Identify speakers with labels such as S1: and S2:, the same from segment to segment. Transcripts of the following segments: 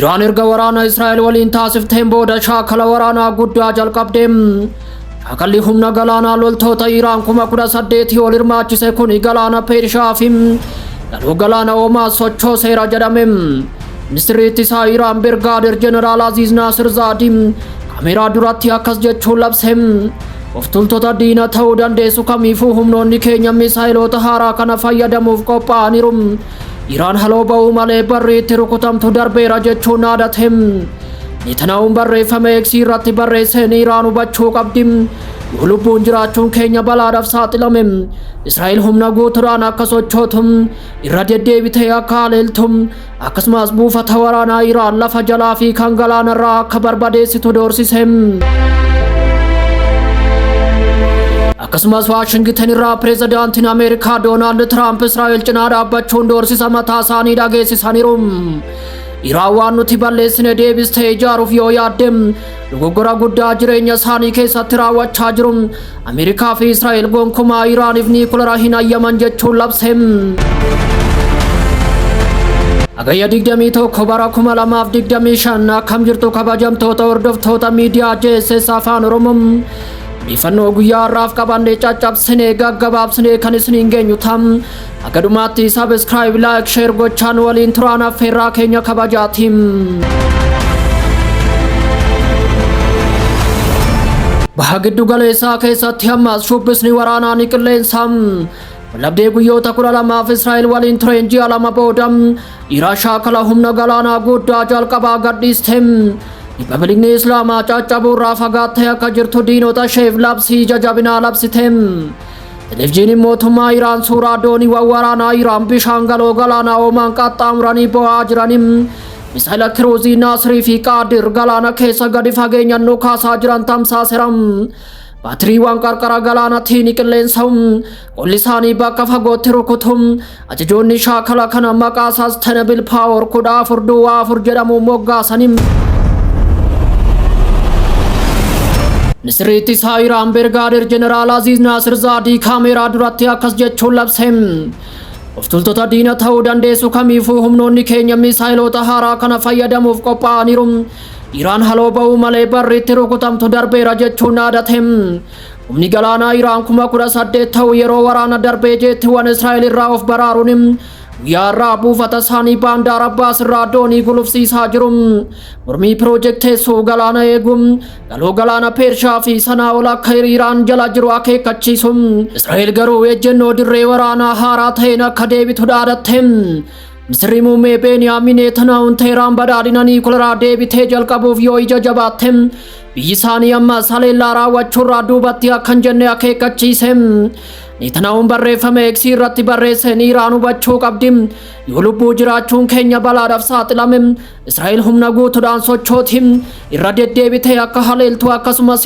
S1: Iraan erga waraana Israa'el waliin taasifteen booda shaakala waraanaa guddaa jalqabde. Shaakalli humna galaanaa loltoota Iraan 18,000 ol hirmaachise kun galaana Peershaa fi galoo galaana Oomaa sochooseera jedhame. Ministirri ittisaa Iraan Birgaadeer Jeneraal Aziz Naasir Zaadi kaameeraa duratti akkas jechuun labse. Of tuultota diina ta'uu dandeessu kamiifuu humnoonni keenya misaayilota haaraa kana fayyadamuuf qophaa'aniiru. Iraan haloo ba'uu malee barri itti rukutamtu darbeera jechuun dhaadate. Netanyahuun barreeffama X irratti barreesseen Iraan hubachuu qabdi. Yoo lubbuun jiraachuun keenya balaadhaaf saaxilame, Israa'el humna guutuudhaan akka sochootu, irra deddeebitee akka haleeltu, akkasumas buufata waraanaa Iraan lafa jalaa fi kan galaanarraa akka barbadeessitu doorsise. Akkasumas Waashingiten irraa pireezidaantiin Ameerikaa Doonaald Tiraamp Israa'el cinaa dhaabbachuun doorsisa mataa isaanii dhageessisaniiru. Iraan waan nuti balleessine deebistee ijaaruuf yoo yaadde dogoggora guddaa jireenya isaanii keessatti raawwachaa jiru. Ameerikaa fi Israa'el gonkumaa Iraaniif niikulara hin ayyaman jechuun labse. Hagayya 21 bara 2025 akkam jirtu kabajamtoota hordoftoota miidiyaa JSS Afaan Oromoo. Odeeffannoo guyyaa har'aaf qabannee caccabsinee gaggabaabsinee kan isiniin geenyu tam. Haga dhumaatti subscribe, like, share gochaan waliin turaan affeerraa keenya kabajaatiin. Baha giddu galeessaa keessatti ammas shubbisni waraanaa ni qilleensa. Wallabdee guyyoota 12f Israa'el waliin tureen ji'a 2 booda Iraan shaakala humna galaanaa guddaa jalqabaa gadhiiste. Riippaabilikni Islaamaa caccabuurraa fagaattee akka jirtu diinota isheef labsii jajabinaa labsite. Televizyiiniin mootummaa Iraan suuraa dooniiwwan waraanaa Iraan bishaan galoo galaanaa Oomaan qaxxaamuranii bo'aa jiranii misaayila kiruuzii Naasrii fi Qaadir galaana keessa gadi fageenyaan dhukaasaa jiran tamsaaseera. Baatiriiwwan qarqara galaanaatiin qilleensa qolli isaanii bakka fagootti rukutu. Ajajoonni shaakala kana maqaa Sustainable Power 14.4 jedhamuun moggaasanii. Ministirri ittisaa Iraan Birgaadeer Jeneraal Aziz Naasir Zaadii kaameeraa duratti akkas jechuun labse. Of tuultota diina ta'uu dandeessu kamiifuu humnoonni keenya misaayilota haaraa kana fayyadamuuf qophaa'aniiru. Iraan haloo ba'uu malee barri itti rukutamtu darbeera jechuun dhaadate. Humni galaanaa Iraan 18,000 ta'u yeroo waraana darbee jeettiiwwan Israa'el irraa of baraaruun guyyaa irraa buufata isaanii Baandaar Abbaas irraa doonii gulufsiisaa jiru. Mormii piroojeekteessuu galaana eegu, galoo galaana Peershaa fi sanaa ol akka Iraan jala jiru akeekkachiisu. Israa'el garuu ejjennoo dirree waraanaa haaraa ta'een akka deebitu dhaadatte. Ministirri muummee Beeniyaamin Netanyahuun Teheraan badhaadhina niikuleraa deebitee jalqabuuf yoo ija jabaatte biyyi isaanii ammas haleellaa raawwachuurraa duubatti akka hin jenne akeekkachiise. Netanyahuun barreeffama X irratti barreesseen Iraan hubachuu qabdi. Yoo lubbuu jiraachuun keenya balaadhaaf saaxilame, Israa'el humna guutuudhaan sochooti. Irra deddeebitee akka haleeltu akkasumas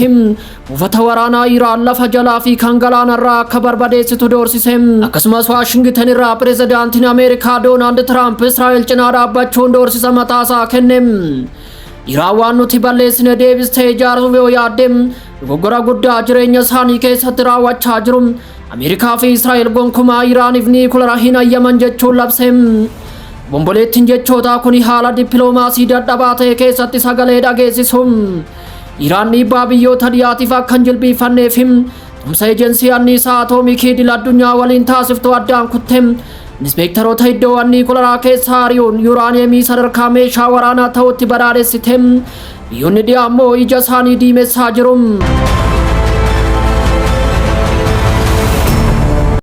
S1: buufata waraanaa Iraan lafa jalaa fi kan galaanarraa akka barbadeessitu doorsise. Akkasumas Waashingiten irraa pireezidaantiin Ameerikaa Doonaald Tiraamp Israa'el cinaa dhaabbachuun doorsisa mataasaa kenne. Iraan waan nuti balleessine deebistee ijaaruuf yoo yaadde dogoggora guddaa jireenya isaanii keessatti raawwachaa jiru. Ameerikaa fi Israa'el gonkumaa Iraaniif niikulara hin ayyaman jechuun labse. Bomboleettiin jechootaa kun haala dippiloomaasii dadhabaa ta'e keessatti sagalee dhageessisu. Iraan dhiibbaa biyyoota dhiyaatiif akka hin jilbiiffanneef tumsa ejensii anniisaa atoomikii idil addunyaa waliin taasiftu addaan kutte. Inspeektaroota iddoo niikularaa keessa ari'uun yuuraaniyeemii sadarkaa meeshaa waraanaa ta'utti badhaadhessite. Biyyoonni dhiyaa immoo ija isaanii diimessaa jiru.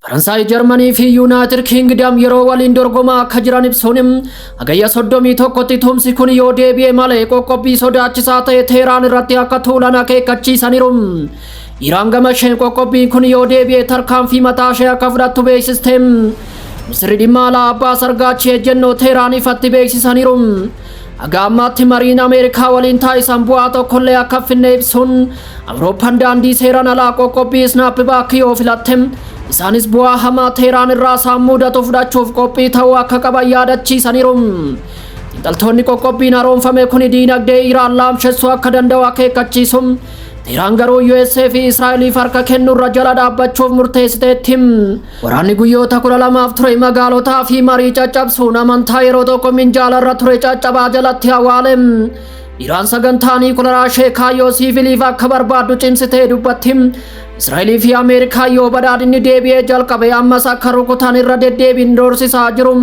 S1: Faransaay, Jarmanii fi Yuunaayitid Kiingdam yeroo waliin dorgomaa akka jiran ibsuun hagayya 31tti tumsi kun yoo deebi'e malee qoqqobbii sodaachisaa ta'e Teheraan irratti akka tuulan akeekkachiisaniiru. Iraan gama isheen qoqqobbiin kun yoo deebi'e tarkaanfii mataa ishee akka fudhattu beeksiste. Ministirri dhimma alaa Abbaas Argaachii ejjennoo Teheraan ifatti beeksisaniiru. Haga ammaatti mariin Ameerikaa waliin taasisan bu'aa tokkollee akka hin finne ibsuun Awurooppaan daandii seeraan alaa qoqqobbii snapback yoo filatte isaanis bu'aa hamaa Teheraan irraa isaan mudatu fudhachuuf qophii ta'uu akka qaban yaadachiisaniiru. Xiinxaltoonni qoqqobbiin haroomfame kun diinagdee Iraan laamshessuu akka danda'u akeekkachiisu. Teheraan garuu USA fi Israa'eliif harka kennuurra jala dhaabbachuuf murteessiteetti. Waraanni guyyoota 12f ture magaalotaa fi marii caccabsuun amantaa yeroo tokko minjaalarra ture caccabaa jalatti awwaale. Iraan sagantaa niikularaa ishee kaayyoo siiviliif akka barbaaddu cimsitee dubbatti. Israa'elii fi Ameerikaa yoo badhaadhinni deebi'ee jalqabe ammas akka rukutan irra deddeebiin doorsisaa jiru.